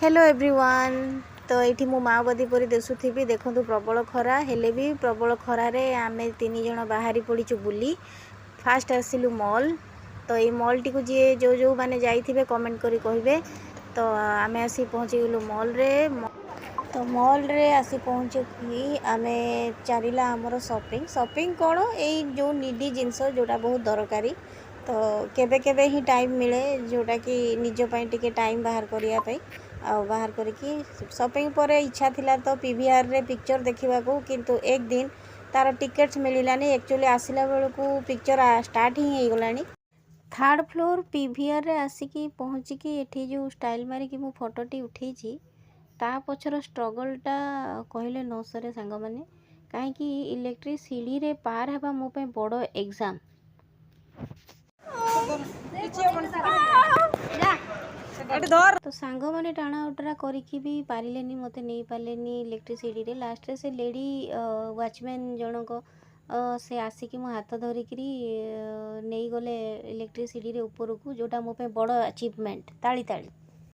Hello everyone. ତ ଏଇଠି ମୁଁ ମାଓବାଦୀ ପରି ଦିଶୁଥିବି। ଦେଖନ୍ତୁ, ପ୍ରବଳ ଖରା ହେଲେ ବି ପ୍ରବଳ ଖରାରେ ଆମେ ତିନି ଜଣ ବାହାରି ପଡ଼ିଛୁ ବୁଲି। ଫାଷ୍ଟ ଆସିଲୁ ମଲ୍। ତ ଏଇ ମଲ୍ଟିକୁ ଯିଏ ଯେଉଁ ଯେଉଁମାନେ ଯାଇଥିବେ, କମେଣ୍ଟ କରି କହିବେ। ତ ଆମେ ଆସି ପହଞ୍ଚିଗଲୁ ମଲ୍ରେ। ତ ମଲ୍ରେ ଆସି ପହଞ୍ଚିକି ଆମେ ଚାଲିଲା ଆମର ସପିଂ। ସପିଂ କ'ଣ, ଏଇ ଯେଉଁ ନିଡ଼ି ଜିନିଷ ଯେଉଁଟା ବହୁତ ଦରକାରୀ। ତ କେବେ କେବେ ହିଁ ଟାଇମ୍ ମିଳେ, ଯେଉଁଟାକି ନିଜ ପାଇଁ ଟିକେ ଟାଇମ୍ ବାହାର କରିବା ପାଇଁ। ଆଉ ବାହାର କରିକି ସପିଂ ପରେ ଇଚ୍ଛା ଥିଲା ତ ପିଭିଆର୍ରେ ପିକ୍ଚର୍ ଦେଖିବାକୁ, କିନ୍ତୁ ଏକ ଦିନ ତାର ଟିକେଟ୍ସ ମିଳିଲାନି। ଆକ୍ଚୁଆଲି ଆସିଲା ବେଳକୁ ପିକ୍ଚର୍ ଷ୍ଟାର୍ଟ ହିଁ ହେଇଗଲାଣି। ଥାର୍ଡ଼ ଫ୍ଲୋର୍ ପିଭିଆର୍ରେ ଆସିକି ପହଞ୍ଚିକି ଏଠି ଯେଉଁ ଷ୍ଟାଇଲ୍ ମାରିକି ମୁଁ ଫଟୋଟି ଉଠେଇଛି, ତା ପଛର ଷ୍ଟ୍ରଗଲ୍ଟା କହିଲେ ନ ସରେ ସାଙ୍ଗମାନେ। କାହିଁକି ଇଲେକ୍ଟ୍ରିକ୍ ସିଢ଼ିରେ ପାର ହେବା ମୋ ପାଇଁ ବଡ଼ ଏକ୍ଜାମ୍। କିଛି ହବନି, ଏଠି ଧର। ତ ସାଙ୍ଗମାନେ ଟାଣା ଓଟରା କରିକି ବି ପାରିଲେନି, ମୋତେ ନେଇପାରିଲେନି ଇଲେକ୍ଟ୍ରିକ୍ ସିଢ଼ିରେ। ଲାଷ୍ଟରେ ସେ ଲେଡ଼ି ୱାଚମ୍ୟାନ୍ ଜଣକ ସେ ଆସିକି ମୋ ହାତ ଧରିକିରି ନେଇଗଲେ ଇଲେକ୍ଟ୍ରିକ୍ ସିଢ଼ିରେ ଉପରକୁ, ଯେଉଁଟା ମୋ ପାଇଁ ବଡ଼ ଆଚିଭମେଣ୍ଟ। ତାଳି ତାଳି।